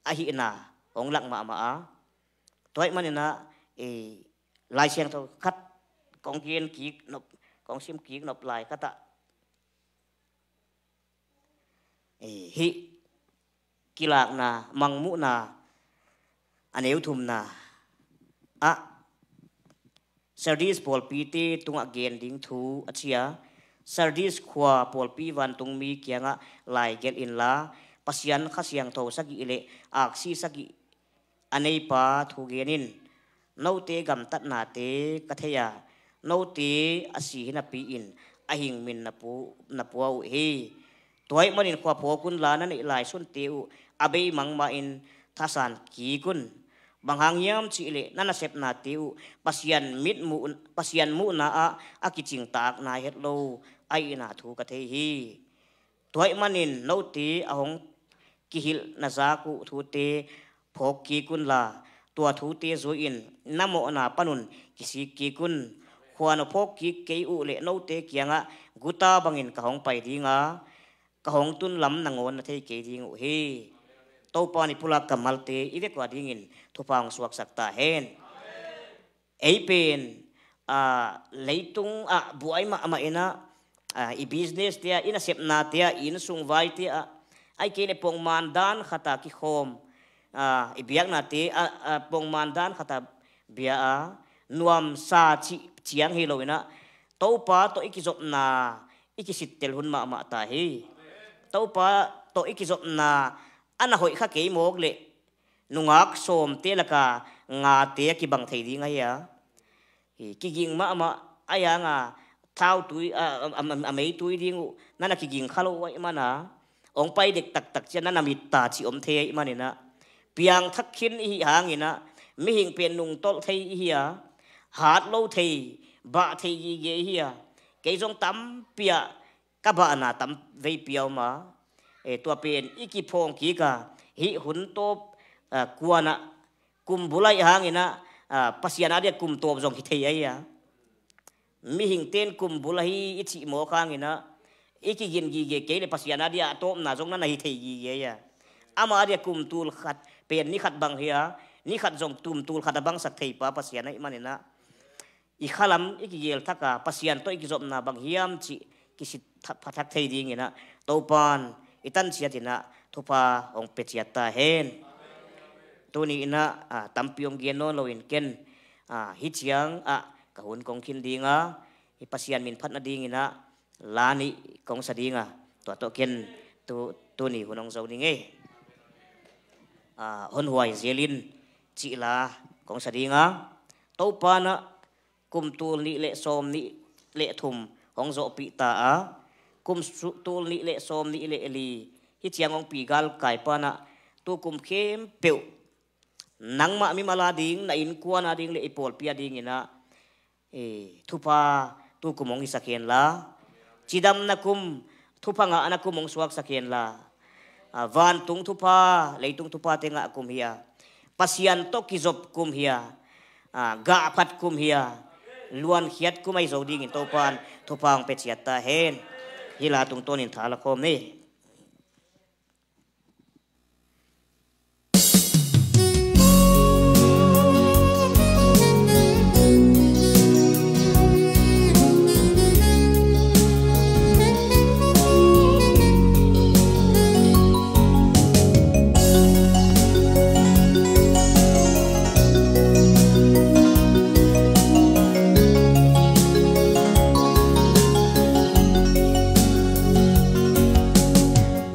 Ahihna hong lak mahmah a. Tua ahih manin ah, eh, Lai Siangtho khat kong gen kik nop, kong sim kik nop lai khat ah, eh, hih Kilakna Mangmuhna a neu thumna ah Sardis pawlpite tungah gen ding thu a ci a. Sardis khua pawlpi vantungmi kiangah lai gelh inla, Pasian Kha Siangtho sagih le aksi sagih a neipa thu gen in. Note gamtatnate ka thei a, note a si hi napi-in a hing min na pu-, na pua uh hi. Tua ahih manin khua phawk unla, na neih lai sunte uh a bei mangmahin thasan kik un. Bang hang hiam cih leh na nasepnate uh Pasian mitmuh, Pasian muhna ah a kicingtak nai het lo ahihna thu ka thei hi. Tua ahih manin note a hong kihilh na zak uh thute phawk kik unla, tua thute zui-in na mawhna panun kisik kik un. Khua na phawk kik kei uh leh note kiangah guta bangin ka hong pai ding a, ka hong tun lam nangawn na thei kei ding uh hi. Topa in i pulak kammalte i vek uh a dingin thupha hong suaksak ta hen. Ei pen, ah, leitung ah buai mahmah in ah, ah, i business te ah, i nasepna te ah, i innsung vai te ah, ahih kei leh pongman dan khat ah kikhawm, ah, i biakna te ah, ah, pongman dan khat ah bia a, nuamsa cih ciang hi lo in ah, Topa tawh i kizopna i kisittel hun mahmah ta hi. Topa tawh i kizopna a na hoih kha kei mawk leh, nungak sawmte laka ngate a kibang thei ding ahi a. Hi, kiging mahmah ahi hang a, thautui, a, a, a, a meitui ding uh na na kiging kha lo uh ahih man a, hong pai dek taktak ciang na na mit ta cih om thei ahih manin ah, piangthak khin i hih hangin ah, mihing pen nungtolh thei i hi a, hat lo thei, bah thei gige i hi a, kei zong tampi ah ka bahna tam veipi a om a. Eh, tua pen i kiphawng kik a, hih hun tawp, ah, kuan ah kum bul ahih hangin ah, ah, Pasian a dia kum tawp zong hi thei ahi a. Mihingte in kum bul ahi i cih mawk hangin ah, i kigin gige kei leh Pasian a dia a tawpna zong na na hi thei gige ahi a. Amah a dia kum tul khat pen ni khat bang hi a, ni khat zong kum tul khat a bangsak thei pa Pasian ahih manin ah, i khalam i kigelthak a, Pasian tawh i kizopna bang hiam cih kisit pha-, phathak thei dingin ah, Topan i tan ciatin ah thupha hong pia ciat ta hen. Tuni in ah, ah, tampi hong gen nawn loin ken, ah, hih ciang ah ka hun kong khin ding a, i Pasian min phat nadingin ah la nih kong sa ding a, tua tawh ken tu, tuni hun hong zo ning ei. Ah, Honhuai Zelin cih la kong sa ding a, Topa in ah kum tul nih le sawm nih le thum hong zawhpih ta a, kum su-, tul nih le sawm nih le li hih ciang hong pi galkaipa in ah, tu kum khempeuh nangmah mimal a ding, na innkuan a ding le i pawlpi a dingin ah, eh, thupha tu kum hong hisak hen la, cidamna kum, thupha ngahna kum hong suaksak hen la, ah, vantung thupha, leitung thupha te ngah kum hi a, Pasian tawh kizop kum hi a, ah, gahphat kum hi a, luankhiat kum ahi zo dingin Topan thupha hong pia ciat ta hen. Hih la tungtawnin tha la khawm ni.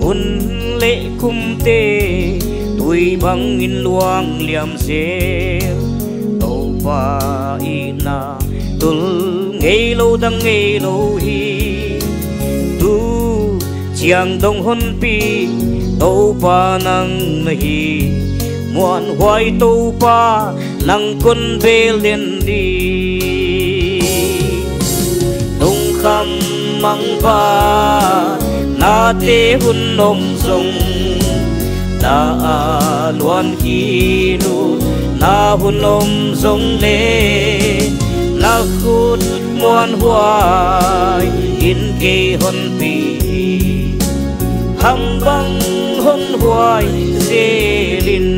Hun le kumte tui bangin luang liam zel, Topa Pa itna tul ngei lo dang ngei lo hi. Tu ciang dong honpi Topa nang na hi. Muanhuai Topa nang kon bel den di. Lungkham mangpa nate hun om zong, ta a luan kinu na hun om zong le, na khut muanhuai in kei honpi. Hambang honhuai zelin.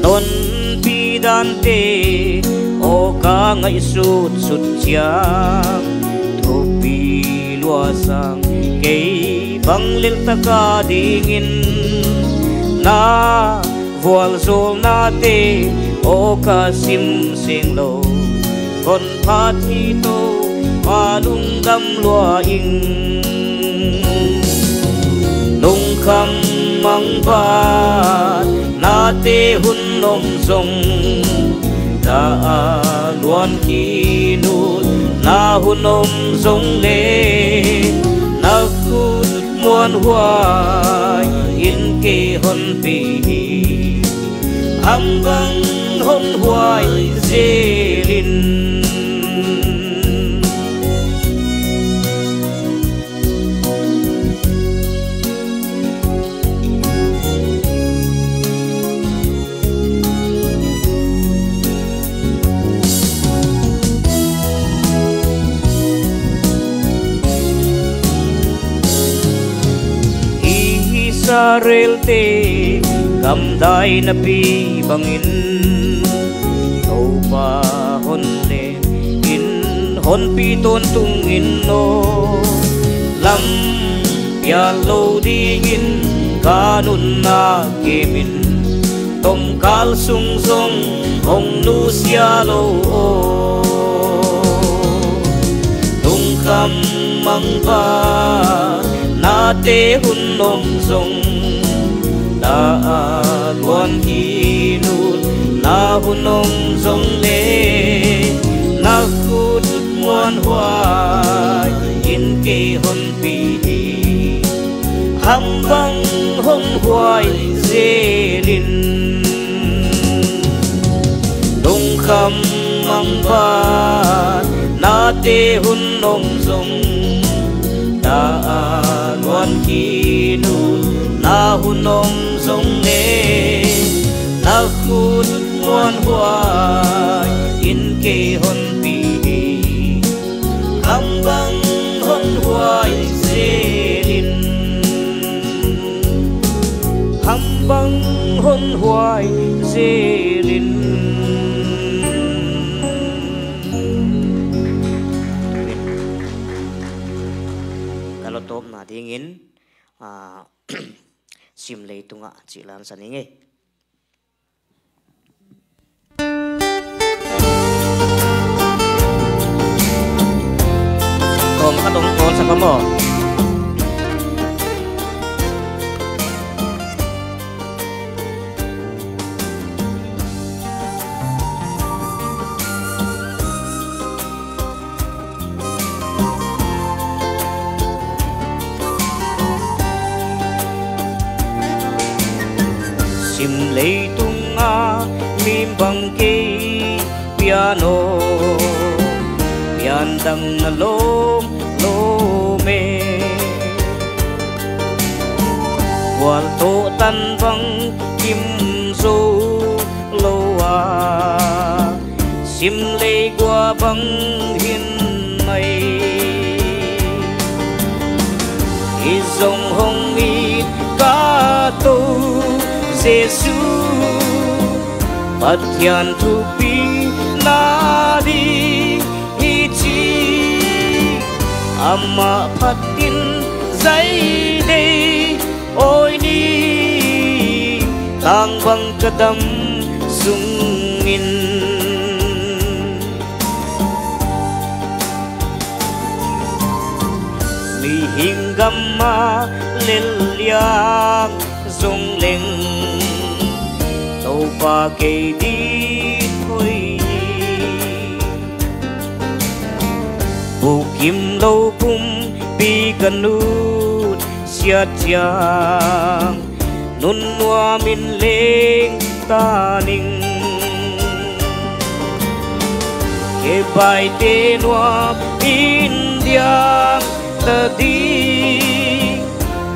Nonpi dante awka ngaihsut sut ciang, thupi luasang kei bang leltaka dingin na vualzawlnate awka sim seng lo. Kon phat hi to pa lungdam lua ing. Lungkham mangpa nate hun om zong, ta a luan kinu na hun om zong le, na khut muanhuai in kei honpi hi. Hambang honhuai zelin. Israelte gamdai napi bangin Topa hon len in honpi tawntung in aw. Lam pial lo dingin ka nunna kemin, tomkal sung zong hong nusia lo aw. Lungkham mangpa nate hun om zong, ta a luan kinu na hun om zong le, na khut muanhuai in kei honpi hi. Hambang honhuai zelin. Lungkham mangpa nate hun om zong, ta a luan kinu na hun om zong le, na khut muanhuai in kei honpi hi. Hambang honhuai zelin. Hambang honhuai zelin. Ka lotawpna dingin, ah, Sim Leitungah cih lansan ing ei. Kawm khat hong kawlsak a maw? Sim leitung a mi bang kei pian aw, pian dang na lawm lo me. Gual tawh tan bang kim zo lo a, sim lei gua bang hin mai. Hi zong hong it ka To Jesu, Pathian thupina ding hi ci. Amah phatin zaidei awi ni, tang bang ka dam sungin. Mihing gam a lel liang zong leng Pa kei ding hoih hi. Bukim lo pumpi ka nutsiat ciang, nunnuam in leng ta ning. Kebaite nuam in diang ta ding,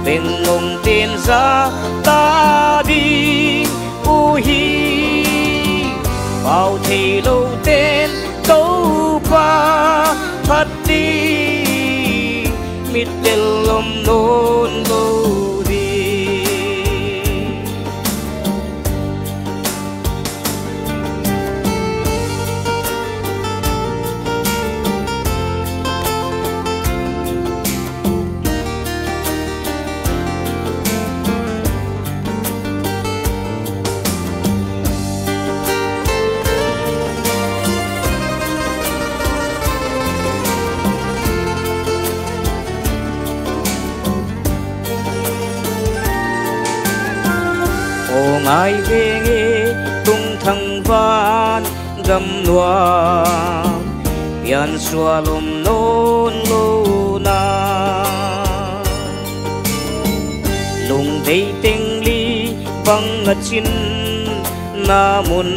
bengngong ten za ta ding uh hi. Pau thei lo ten Topa phat ding, mit lel lom nawn lo ding. Aw ngai veng e, tungthang van gam nuam, piansuah lom nawn lo na. Lungdei teng li bang a cinna mun,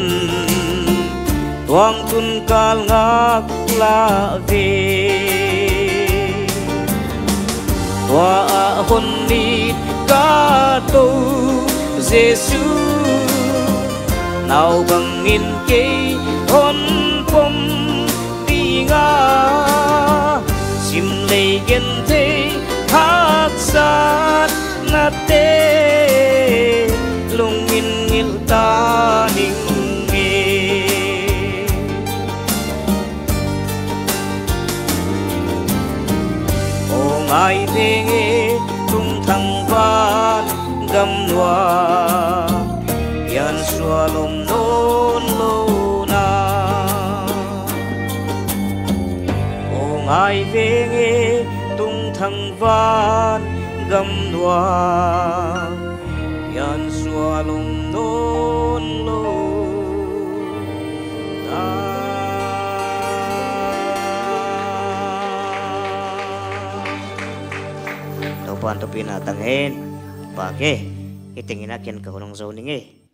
tuang tun kal ngak lah ve. Tua ah hon it ka Topa Jesu, nau bangin kei hon pom ding a, sim lei gen thei haksatnate lungin ngilh ta ning e. Aw ngai veng e, tungthang van gam nuam, piansuah lom nawn lo na. Aw ngai veng e, tungthang van gam nuam, piansuah lom nawn lo na. Topa'n thupina tang hen. Pa ke, hih tengin a ken ka hun hong zo ning e.